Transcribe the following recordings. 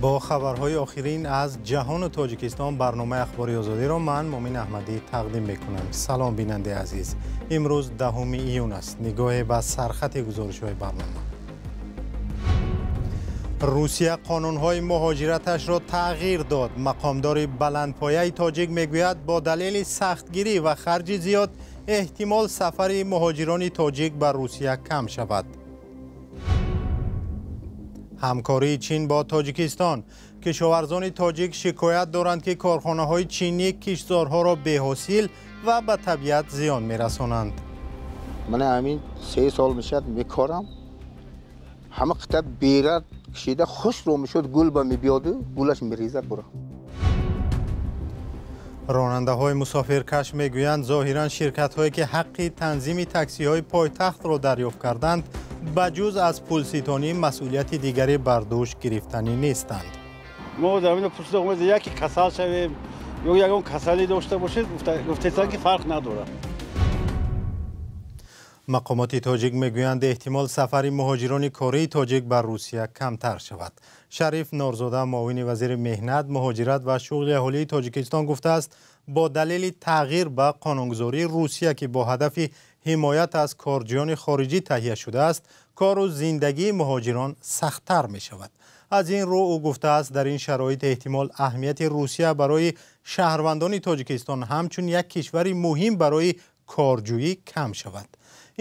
Бо хабарҳои охирин аз ҷаҳону Тоҷикистон барномаи Ахбори Озодиро ман, Мумин Аҳмадӣ, тақдим мекунам. Салом, бинандаи азиз. Имрӯз 10 июн аст. Нигоҳе ба сархати гузоришҳои барнома. Русия қонунҳои муҳоҷираташро тағйир дод. Мақомдори баландпояи тоҷик мегӯяд, бо далели сахтгирӣ ва харҷи зиёд эҳтимол сафари муҳоҷирони тоҷик ба Русия кам шавад. Ҳамкории Чин бо Тоҷикистон. Кишоварзони тоҷик шикоят доранд, ки корхонаҳои чинӣ киштзорҳоро беҳосил ва ба табиат зиён мерасонанд. Мана ҳамин 3 сол мешавад, мекорам. Ҳама қита бера кашида хушрӯ мешуд, гул ба мебиёду гулаш мерезад бура. Ронандаҳои мусофиркаш мегӯянд, зоҳиран ширкатҳое, ки ҳаққи танзими таксиҳои пойтахтро дарёфт карданд, ба ҷуз аз пулситонӣ масъулияти дигаре бар дӯш гирифтанӣ нестанд. Мо дар ин пурсида омада, яке касал шавем ё ягон касалӣ дошта бошед, гуфтесанд, ки фарқ надорад. Мақомоти тоҷик мегӯянд, эҳтимол сафари муҳоҷирони кории тоҷик ба Русия камтар шавад. Шариф Норзода, муовини вазири меҳнат, муҳоҷират ва шуғли аҳолии Тоҷикистон, гуфтааст, бо далели тағйир ба қонунгузории Русия, ки бо ҳадафи ҳимоят аз корҷиёни хориҷӣ таҳия шудааст, кору зиндагии муҳоҷирон сахттар мешавад. Аз ин рӯ, ӯ гуфтааст, дар ин шароит эҳтимол аҳамияти Русия барои шаҳрвандони Тоҷикистон ҳамчун як кишвари муҳим барои корҷӯӣ кам шавад.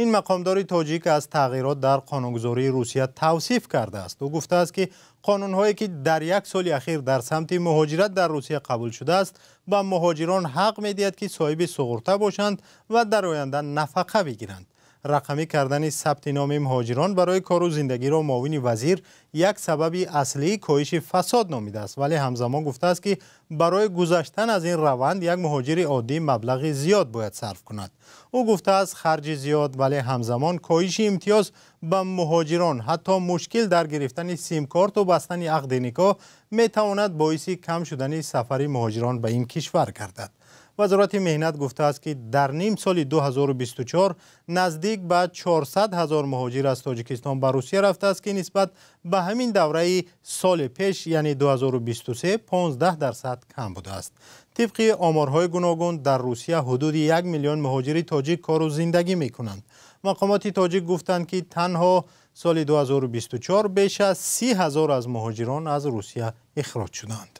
Ин мақомдори тоҷик аз тағйирот дар қонунгузории Русия тавсиф кардааст. Ӯ гуфтааст, ки қонунҳое, ки дар як соли ахир дар самти муҳоҷират дар Русия қабул шудааст, ба муҳоҷирон ҳақ медиҳад, ки соҳиби суғурта бошанд ва дар оянда нафақа бигиранд. Рақамӣ кардани сабти номи муҳоҷирон барои кору зиндагиро муовини вазир як сабаби аслии коҳиши фасод номидааст, вале ҳамзамон гуфтааст, ки барои гузаштан аз ин раванд як муҳоҷири оддӣ маблағи зиёд бояд сарф кунад. Ӯ гуфтааст, харҷи зиёд, вале ҳамзамон коҳиши имтиёз ба муҳоҷирон, ҳатто мушкил дар гирифтани симкорту бастани ақди никоҳ метавонад боиси кам шудани сафари муҳоҷирон ба ин кишвар гардад. Вазорати меҳнат гуфтааст, ки дар ним соли 2024 наздик ба 400 ҳазор муҳоҷир аз Тоҷикистон ба Русия рафтааст, ки нисбат ба ҳамин давраи соли пеш, яъне 2023, 15% кам будааст. Тибқи оморҳои гуногун, дар Русия ҳудуди 1 миллион муҳоҷири тоҷик кору зиндагӣ мекунанд. Мақомоти тоҷик гуфтанд, ки танҳо соли 2024 беш аз 30 ҳазор аз муҳоҷирон аз Русия ихроҷ шуданд.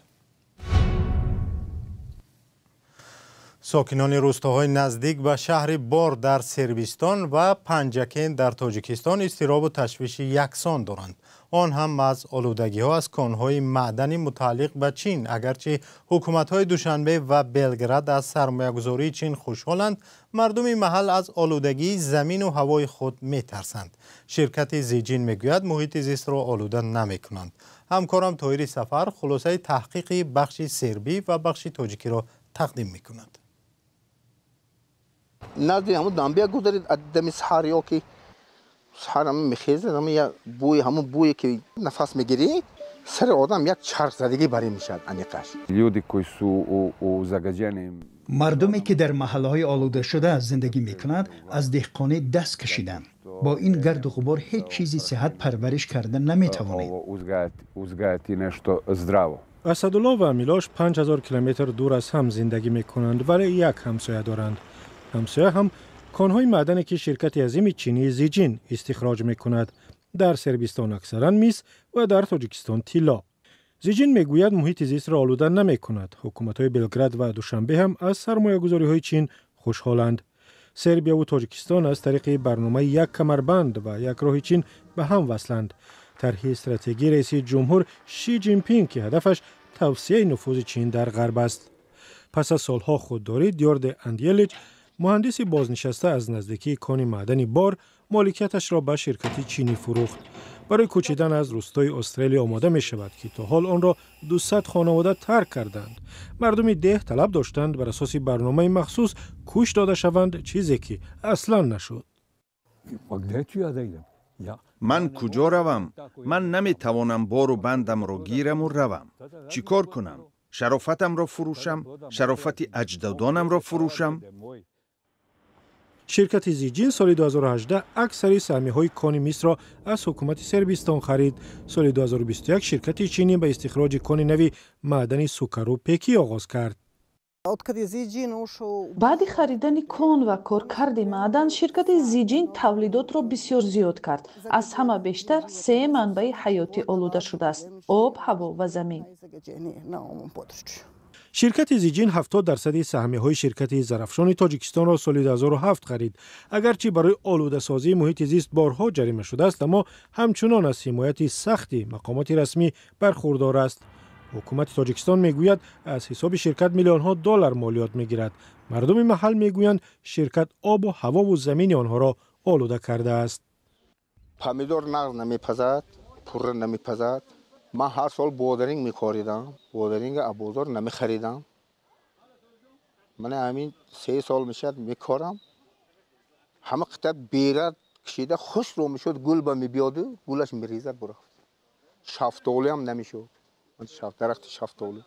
Сокинони рӯстоҳои наздик ба шаҳри Бор дар Сербистон ва Панҷакент дар Тоҷикистон изтиробу ташвиши яксон доранд, он ҳам аз олудагиҳо аз конҳои маъдани мутааллиқ ба Чин. Агарчи ҳукуматҳои Душанбе ва Белград аз сармоягузории Чин хушҳоланд, мардуми маҳал аз олудагии замину ҳавои худ метарсанд. Ширкати Зиҷин мегӯяд, муҳити зистро олуда намекунанд. Ҳамкорам Тоҳири Сафар хулосаи таҳқиқи бахши сербӣ ва бахши тоҷикиро тақдим мекунад. Назди ҳамун дамбия гузаред, дами саҳар ё ки саҳар ҳамин мехезад, ҳамин як бӯи, ҳамун бӯе ки нафас мегирӣ, сари одам як чархзадагӣ барӣ мешавад аниқаш. Ljudi koji su u zagađenim Мардуме, ки дар маҳаллаҳои олудашуда зиндагӣ мекунанд, аз деҳқонӣ даст кашиданд. Бо ин гарду ғубор ҳеҷ чизи сиҳат парвариш карда наметавонед. Uzgajati nešto zdravo. Асадулло ва Милош 5000 километр дур аз ҳам зиндагӣ мекунанд, вале як ҳамсоя доранд. Ҳамсоя ҳам конҳои маъдане, ки ширкати азими чинии Зиҷин истихроҷ мекунад. Дар Сербистон аксаран мис ва дар Тоҷикистон тилло. Зиҷин мегӯяд, муҳити зистро олуда намекунад. Ҳукуматҳои Белград ва Душанбе ҳам аз сармоягузориҳои Чин хушҳоланд. Сербияву Тоҷикистон аз тариқи барномаи «Як камарбанд ва як роҳи Чин» ба ҳам васланд, тарҳи стратегии раиси ҷумҳур Ши Ҷинпин, ки ҳадафаш тавсеаи нуфузи Чин дар Ғарб аст. Пас аз солҳо худдорӣ, Дёрде Андиелич, муҳандиси бознишаста, аз наздикии кони маъдани Бор моликияташро ба ширкати чинӣ фурӯхт. Барои кӯчидан аз рӯстои Острелия омода мешавад, ки то ҳол онро 200 хонавода тарк карданд. Мардуми деҳ талаб доштанд, бар асоси барномаи махсус кӯч дода шаванд, чизе ки аслан нашуд. Ман куҷо равам? Ман наметавонам бору бандамро гираму равам. Чӣ кор кунам? Шарофатамро фурӯшам? Шарофати аҷдодонамро фурӯшам? Ширкати Зиҷин соли 2018 аксари саҳмиҳои кони мисро аз ҳукумати Сербистон харид. Соли 2021 ширкати чинӣ ба истихроҷи кони нави маъдани Сукару Пекӣ оғоз кард. Баъди харидани кон ва коркарди маъдан, ширкати Зиҷин тавлидотро бисёр зиёд кард. Аз ҳама бештар се манбаи ҳаётӣ олуда шудааст: об, ҳаво ва замин. Ширкати Зиҷин 70% саҳмиҳои ширкати Зарафшони Тоҷикистонро соли 2007 харид. Агарчи барои олудасозии муҳити зист борҳо ҷарима шудааст, аммо ҳамчунон аз ҳимояти сахти мақомоти расмӣ бархурдор аст. Ҳукумати Тоҷикистон мегӯяд, аз ҳисоби ширкат миллионҳо доллар молиёт мегирад. Мардуми маҳал мегӯянд, ширкат обу ҳавову замини онҳоро олуда кардааст. Помидор нағз намепазад, пурра намепазад. Ман ҳар сол бодаринг мекоридам, бодаринга аз бозор намехаридам. Ман ҳамин 3 сол мешавад мекорам. Ҳама қитъа бера кашида хушрӯ мешуд, гул ба мебиёду гулаш мерезад бурафт. Шафтолиам намешуд. Дарахти шафтолӣ.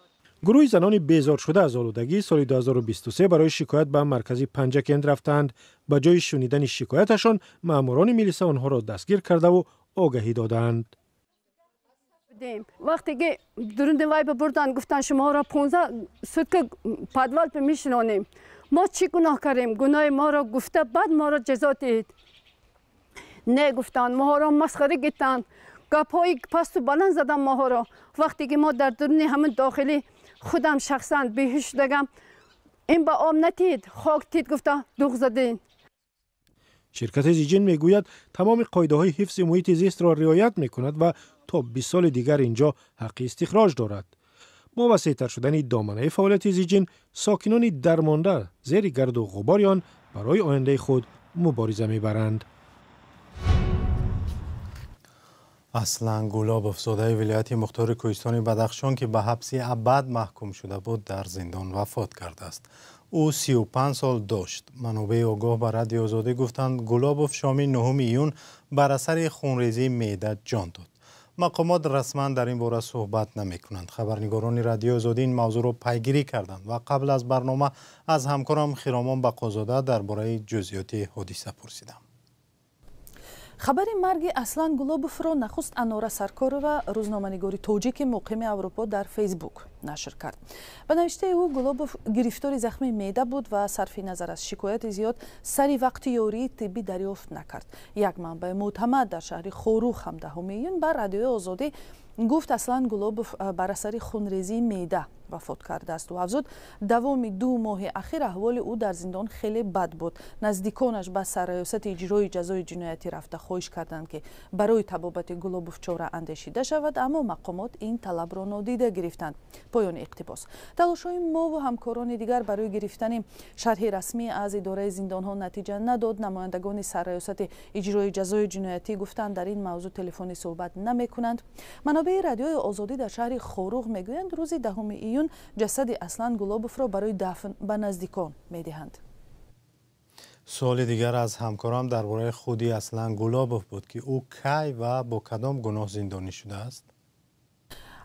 Гурӯҳи занони безоршуда аз олудагӣ соли 2023 барои шикоят ба маркази Панҷакент рафтанд. Ба ҷои шунидани шикояташон маъмурони милиса онҳоро дастгир кардаву огаҳӣ додаанд. Вақте ки дурунди вай бибурданд, гуфтанд, шуморо 15 сутка подвал мешинонем. Мо чӣ гуноҳ кардем? Гуноҳи моро гуфта, баъд моро ҷазо диҳед. Не, гуфтанд, моҳоро масхара гирифтанд, гапҳои пасту баланд задан моҳоро. Вақте ки мо дар дуруни ҳамин дохилӣ худам шахсан беҳуш шудагам, ин ба об натид, хок тид, гуфта дуғ задем. Ширкати Зиҷин мегӯяд, тамоми қоидаҳои ҳифзи муҳити зистро риоят мекунад ва то 20 соли дигар инҷо ҳаққи истихроҷ дорад. Бо васеътар шудани доманаи фаъолияти Зиҷин, сокинони дармонда зери гарду ғубори он барои ояндаи худ мубориза мебаранд. Аслан Гулобов, зодаи вилояти мухтори кӯҳистони Бадахшон, ки ба ҳабси абад маҳкум шуда буд, дар зиндон вафот кардааст. Ӯ 35 сол дошт. Манобеи огоҳ ба Радиои Озодӣ гуфтанд, Гулобов шоми 9 июн бар асари хунрезии меъда ҷон дод. Мақомот расман дар ин бора суҳбат намекунанд. Хабарнигорони Радиои Озодӣ ин мавзӯъро пайгирӣ карданд ва қабл аз барнома аз ҳамкорам Хиромон Бақозода дар бораи ҷузъиёти ҳодиса пурсидам. Хабари марги Аслан Гулобовро нахуст Анора Саркорова, рӯзноманигори тоҷики муқими Аврупо, дар Фейсбук нашр кард. Ба навиштаи ӯ, Гулобов гирифтори захми меъда буд ва сарфи назар аз шикояти зиёд сари вақти ёрии тиббӣ дарёфт накард. Як манбаи мӯътамад дар шаҳри Хоруғ ҳам 10 июн ба Радиои Озодӣ гуфт, Аслан Гулобов бар асари хунрезии меъда вафот кардааст. Ӯ афзуд, давоми 2 моҳи ахир аҳволи ӯ дар зиндон хеле бад буд. Наздиконаш ба сарраёсати иҷрои ҷазои ҷиноятӣ рафта хоҳиш карданд, ки барои табобати Гулобов чора андешида шавад, аммо мақомот ин талабро нодида гирифтанд. Поёни иқтибос. Талошҳои мову ҳамкорони дигар барои гирифтани шарҳи расмӣ аз идораи зиндонҳо натиҷа надод. Намояндагони сарраёсати иҷрои ҷазои ҷиноятӣ гуфтанд, дар ин мавзӯъ телефонӣ суҳбат намекунанд. Манобеи Радиои Озодӣ дар шаҳри Хоруғ мегӯянд, рӯзи 10 июн ҷасади Аслан Гулобовро барои дафн ба наздикон медиҳанд. Суоли дигар аз ҳамкорам дар бораи худи Аслан Гулобов буд, ки ӯ кай ва бо кадом гуноҳ зиндонӣ шудааст.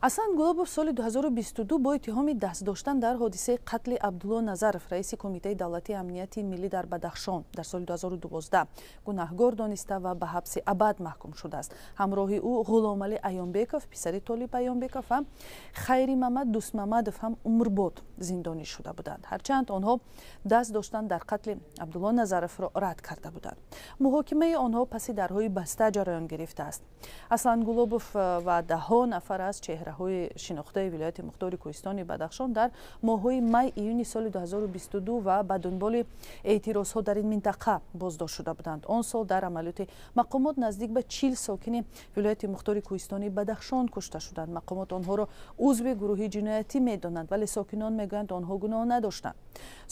Аслан Гулобов соли 2022 бо иттиҳоми даст доштан дар ҳодисаи қатли Абдулло Назаров, раиси Кумитаи давлатии амнияти миллӣ дар Бадахшон дар соли 2012 гунаҳгор дониста ва ба ҳабси абад маҳкум шудааст. Ҳамроҳи ӯ Ғуломалӣ Аёнбеков, писари Толиб Аёнбеков ҳам Хайримамад Дӯстмамадов ҳам умрбод зиндонӣ шуда буданд. Ҳарчанд онҳо даст доштан дар қатли Абдулло Назаровро рад карда буданд. Муҳокимаи онҳо паси дарҳои баста ҷараён гирифтааст. Аслан Гулобов ва даҳҳо нафар аз чеҳраҳои шинохтаи вилояти мухтори кӯҳистони Бадахшон дар моҳҳои май-июни соли 2022 ва ба дунболи эътирозҳо дар ин минтақа боздошт шуда буданд. Он сол дар амалиёти мақомот наздик ба 40 сокини вилояти мухтори кӯҳистони Бадахшон кушта шуданд. Мақомот онҳоро узви гурӯҳи ҷиноятӣ медонанд, вале сокинон мегӯянд, онҳо гуноҳ надоштанд.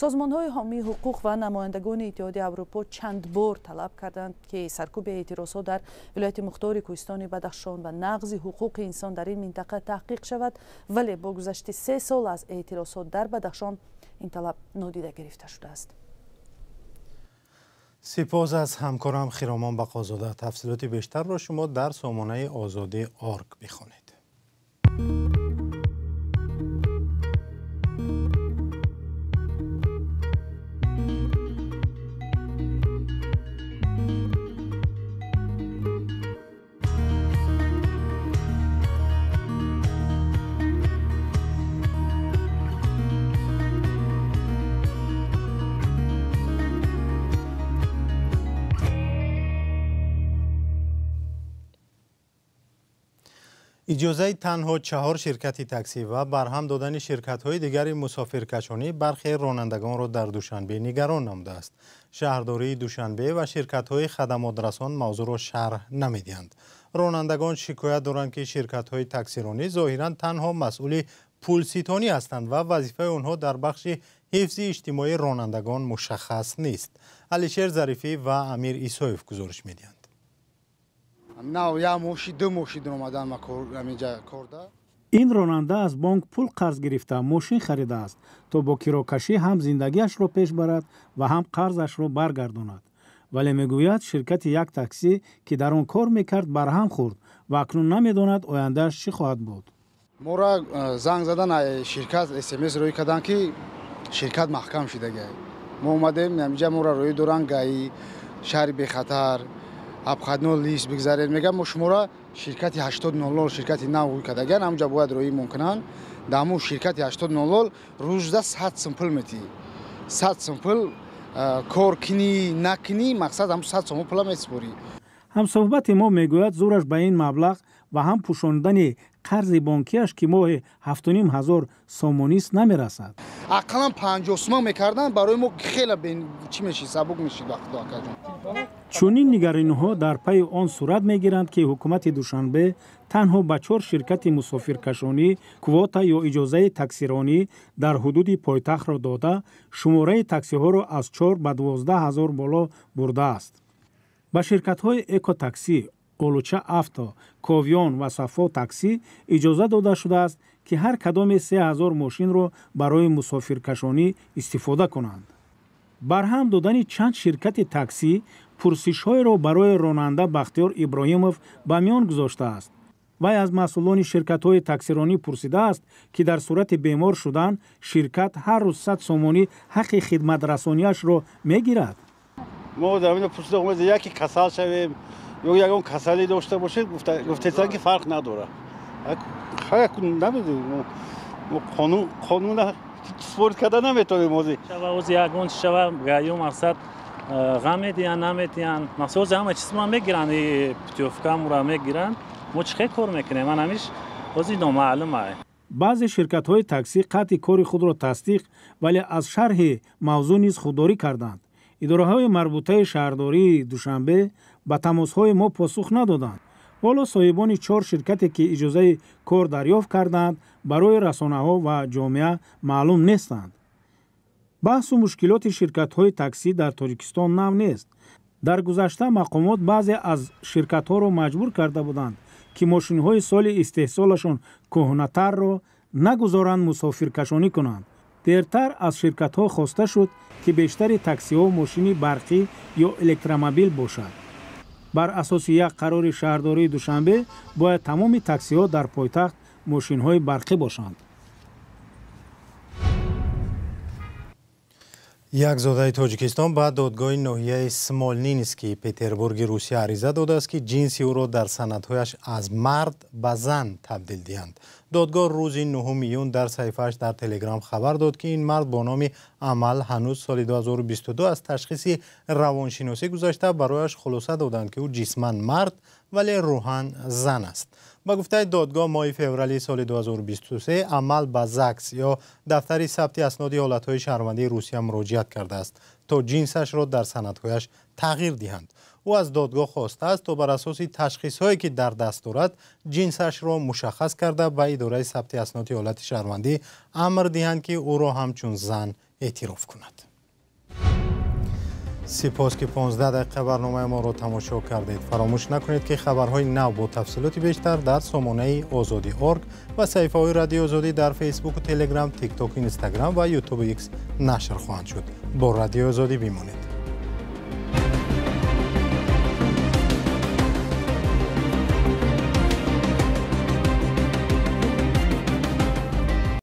Созмонҳои ҳомии ҳуқуқ ва намояндагони Иттиҳоди Аврупо чанд бор талаб карданд, ки саркӯби эътирозҳо дар вилояти мухтори кӯҳистони Бадахшон ва нақзи ҳуқуқи инсон дар ин минтақа таҳқиқ шавад, вале бо гузашти 3 сол аз эътирозҳо дар Бадахшон ин талаб нодида гирифта шудааст. Сипос аз ҳамкорам Хиромон Бақозода. Тафсилоти бештарро шумо дар сомонаи Озодӣ орг бихонед. Иҷозаи танҳо 4 ширкати таксӣ ва барҳам додани ширкатҳои дигари мусофиркашонӣ бархе ронандагонро дар Душанбе нигарон намудааст. Шаҳрдории Душанбе ва ширкатҳои хадамотрасон мавзӯъро шарҳ намедиҳанд. Ронандагон шикоят доранд, ки ширкатҳои таксиронӣ зоҳиран танҳо масъули пулситонӣ ҳастанд ва вазифаи онҳо дар бахши ҳифзи иҷтимоии ронандагон мушаххас нест. Алишер Зарифӣ ва Амир Исоев гузориш медиҳанд. Ин ронанда аз бонк пул қарз гирифта мошин харидааст, то бо кирокашӣ ҳам зиндагиашро пеш барад ва ҳам қарзашро баргардонад. Вале мегӯяд, ширкати як таксӣ, ки дар он кор мекард, барҳам хӯрд ва акнун намедонад ояндааш чӣ хоҳад буд. Моро занг задан, ширкат СМС рӯй карданд, ки ширкат маҳкам шудагай. Мо омадем, инҷа моро рӯй доранд, гаи шаҳри бехатар, обходной лист бигзаред. Мегам, мо шуморо ширкати 8000 ширкати нав рӯй кардаган, ҳамҷа бояд рӯимон кунанд. Дар ҳамун ширкати 8000 рӯзда 100 сум пул метиҳӣ. 100 сум пул кор кунӣ накунӣ, мақсад ҳамун 100 сум пула месупорӣ. Ҳамсӯҳбати мо мегӯяд, зӯраш ба ин маблағ ва ҳам пӯшондани қарзи бонкиаш, ки моҳи 7500 сомонист, намерасад. Ақаллан 50 сомон мекарданд, барои мо хеле чӣ мешид, сабук мешид вақто, акаҷон. Чунин нигарониҳо дар пайи он сурат мегиранд, ки ҳукумати Душанбе танҳо ба 4 ширкати мусофиркашонӣ квота ё иҷозаи таксиронӣ дар ҳудуди пойтахтро дода, шумораи таксиҳоро аз 4 ба 12 ҳазор боло бурдааст. Ба ширкатҳои Экотаксӣ, Олуча Авто, Ковион ва Сафо таксӣ иҷоза дода шудааст, ки ҳар кадоме 3000 мошинро барои мусофиркашонӣ истифода кунанд. Барҳам додани чанд ширкати таксӣ пурсишҳоеро барои ронанда Бахтиёр Иброҳимов ба миён гузоштааст. Вай аз масъулони ширкатҳои таксиронӣ пурсидааст, ки дар сурати бемор шудан ширкат ҳар рӯз 100 сомонӣ ҳаққи хидматрасониашро мегирад. Мо дар ин пурсида омадем, яке касал шавем ё ягон касалӣ дошта бошед, гуфтесанд, ки фарқ надорад. Намедонем, мо қонун спорт карда наметавонем. Ҳозир шава, ягон шава, ё мақсад ғам медиҳанд, намедиҳанд. Мақсад ҳозир ҳама чиз ма мегиранд, путёвкамро мегиранд. Мо чӣ хел кор мекунем? Ман ҳамиш ҳозир номаълум ай. Баъзе ширкатҳои таксӣ қатъи кори худро тасдиқ, вале аз шарҳи мавзӯъ низ худдорӣ карданд. Идораҳои марбутаи шаҳрдории Душанбе ба тамосҳои мо посух надоданд. Ҳоло соҳибони 4 ширкате, ки иҷозаи кор дарёфт карданд, барои расонаҳо ва ҷомеа маълум нестанд. Баҳсу мушкилоти ширкатҳои таксӣ дар Тоҷикистон нав нест. Дар гузашта мақомот баъзе аз ширкатҳоро маҷбур карда буданд, ки мошинҳои соли истеҳсолашон кӯҳнатарро нагузоранд мусофиркашонӣ кунанд. Дертар аз ширкатҳо хоста шуд, ки бештари таксиҳо мошини барқӣ ё электромобил бошад. Бар асоси як қарори шаҳрдории Душанбе бояд тамоми таксиҳо дар пойтахт мошинҳои барқӣ бошанд. Як зодаи Тоҷикистон ба додгоҳи ноҳияи Смольнинскии Петербурги Русия ариза додааст, ки ҷинси ӯро дар санадҳояш аз мард ба зан табдил диҳанд. Додгоҳ рӯзи 9 июн дар саҳифааш дар Телеграм хабар дод, ки ин мард бо номи Амал ҳанӯз соли 2022 аз ташхиси равоншиносӣ гузашта, барояш хулоса доданд, ки ӯ ҷисман мард, вале рӯҳан зан аст. Ба гуфтаи додгоҳ, моҳи феврали соли 2023 Амал ба ЗАГС ё дафтари сабти асноди ҳолатҳои шаҳрвандии Русия муроҷиат кардааст, то ҷинсашро дар санадҳояш тағйир диҳанд. Ӯ аз додгоҳ хостааст, то бар асоси ташхисҳое, ки дар даст дорад, ҷинсашро мушаххас карда, ба идораи сабти асноди ҳолати шаҳрвандӣ амр диҳанд, ки ӯро ҳамчун зан эътироф кунад. Сипос, ки 15 дақиқа барномаи моро тамошо кардед. Фаромӯш накунед, ки хабарҳои нав бо тафсилоти бештар дар сомонаи Озодӣ орг ва саҳифаҳои Радиои Озодӣ дар Фейсбуку, Телеграм, Тикток, Инстаграм ва Ютубу Икс нашр хоҳанд шуд. Бо Радиои Озодӣ бимонед.